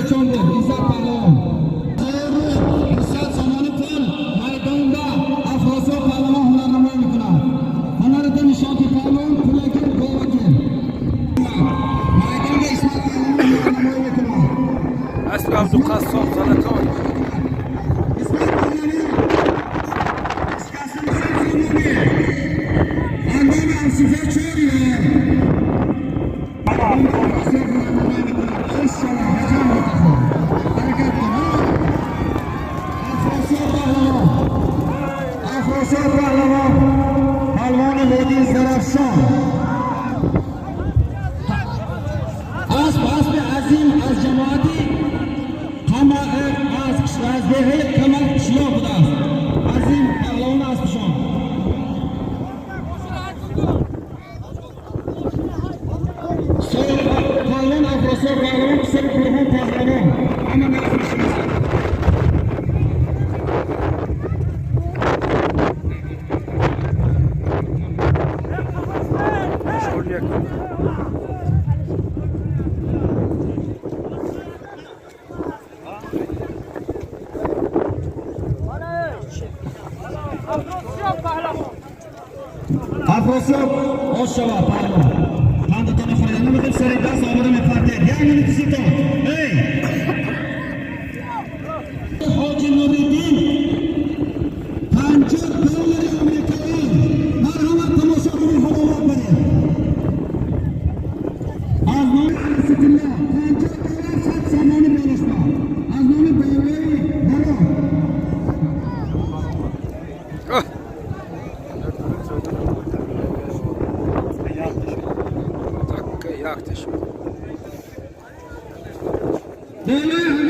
Зарабшон буд, Иззат паҳлавон. 200 сомонӣ пул. Майдонда Афросиёб паҳлавон ҳунарнамоӣ мекунад. Ҳунарата нишон ки, паҳлавон, пулаки говаки. Майдонда Исмат паҳлавон ҳунарнамоӣ мекунад. Аспи Абдуқассоб Занакон. Исмат паҳлавон 69 сомонӣ. Ҳангоми ҳамсифа чор ёр. Ҳунарнамоӣ мекунад. Иншаллоҳ, ҳаҷам мутахор. Ҳаракат кун. Афросиёб паҳлавон. Афросиёб паҳлавон. Палвони водии Зарафшон. Асп, аспи азим, аз ҷамоати Қама, аз деҳаи Қамар қишлоқ будааст. Азим паҳлавон аспшон. Паҳлавон Афросиёб паҳлавон, писари Қурбон паҳлавон. Ҳама нағз мешиносанд. Школьник. Афросиёб оз шава, паҳлавон. Қандатонро хӯрида намехоҳед, сари даст омода мепартед. Як минути сито. Эй! Ҳоҷи Нуриддин 50 доллари амрикоӣ. Марҳамат, тамошо кунед, ҳаловат баред. Аз номи Анаситулло 50 доллар, 100 сомонӣ болошба. Аз номи Бавлои Бало. Ah! Такка якташ. Болои.